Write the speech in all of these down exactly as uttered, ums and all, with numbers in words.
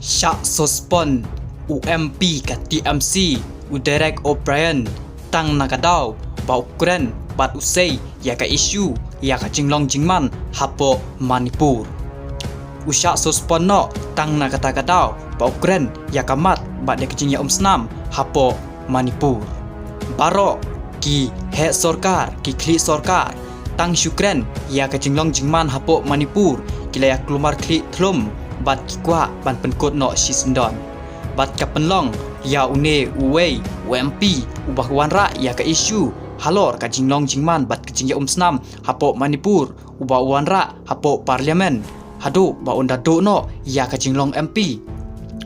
Shah suspend u M P ka T M C, u Derek O'Brien, tang na ka daw ba u kren bad u sei ïa ka issue ïa ka jinglong jingman hapoh Manipur. U shah suspend noh tang na kata ka daw ba u kren ïa ka mat bad ïa ka jingïaumsnam hapoh Manipur. Baroh ki heh sorkar, ki khlieh sorkar, tang shu kren ïa ka jinglong jingman hapoh Manipur, ki la ïa kulmar khlieh thlum bad ki kwah ban pynkut noh shisyndon. Bad ka pynlong ïa une uwei u M P uba wanrah ïa ka issue halor ka jinglong jingman bad ka jingïaumsnam hapoh Manipur, uba wanrah hapoh Parliament, haduh ba un da duh noh ïa ka jinglong M P.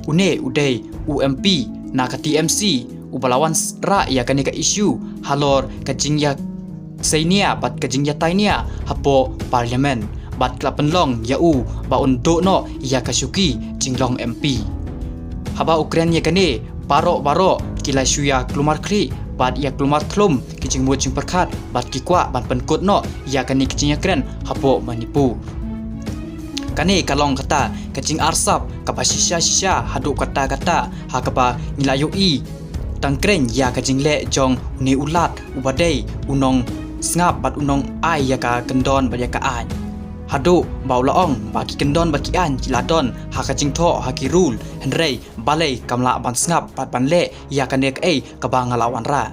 Une u dei u M P na ka T M C uba la wanrah ïa kane ka issue halor ka jingïaseinia bad ka jingïatainia hapoh Parliament, bad ka la pynlong ïa u ba un duh noh ïa ka shuki jinglong M P. Haba u kren ïa kane, baroh baroh ki la shu ïa kulmar khlieh bad ïa kulmar thlum ki jingmut jingpyrkhat bad ki kwah ban pynkut noh ïa kane ka jingïakren hapoh Manipur. Kane ka long kata ka jingarsap kaba shisha shisha haduh katta katta ha kaba ngi la ïohi tang kren ïa ka jingleh jong une u lat uba dei u nongsngap bad u nongai ïa ka kyndon bad ïa ka aiñ. Haduh ba u la ong ba ki kyndon bad ki aiñ ki la don ha ka jingthoh ha ki rule, hynrei balei kam lah ban sngap bad ban leh ïa kane kaei kaba nga la wanrah.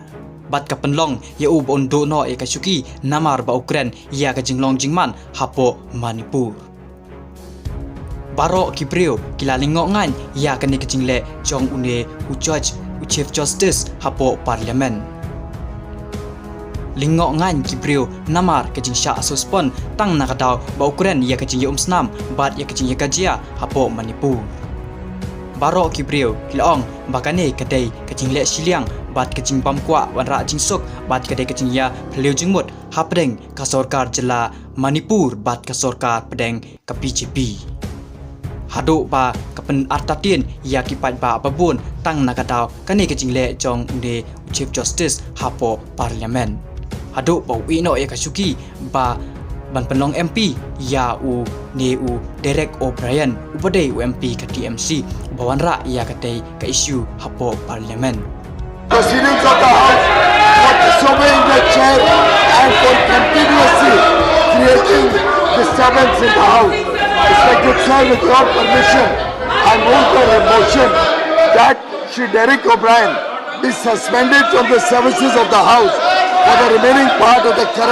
Bad ka pynlong ïa u ba un duh noh ïa ka shuki namar ba u kren ïa ka jinglong jingman hapoh Manipur. Baroh ki briew ki la lyngngoh ngaiñ ïa kane ka jingleh jong une u judge, u Chief Justice hapoh Parliament. Lyngngoh ngaiñ ki briew namar ka jingshah suspend tang na ka daw ba u kren ïa ka jingïaumsnam bad ïa ka jingïakajia hapoh Manipur. Baroh ki briew ki la ong ba kane ka dei ka jingleh shiliang bad ka jingbym kwah wanrah jingsuk bad ka dei ka jingïaphylliew jingmut hapdeng ka sorkar jylla Manipur bad ka sorkar pdeng ka B J P. Haduh ba ka pynartatien ïa ki paidbah babun tang na ka daw kane ka jingleh jong une u Chief Justice hapoh Parliament. Haduh ba u ïeh noh ïa ka shuki ba ban pynlong M P ïa une u Derek O'Brien uba dei u M P ka T M C uba wanrah ïa katei ka issue hapoh Parliament. Proceedings of the House for disobeying the chair and for continuously creating disturbance in the House. Respected sir, with your permission, I move the motion that Shri Derek O'Brien be suspended from the services of the House for the remaining part of the current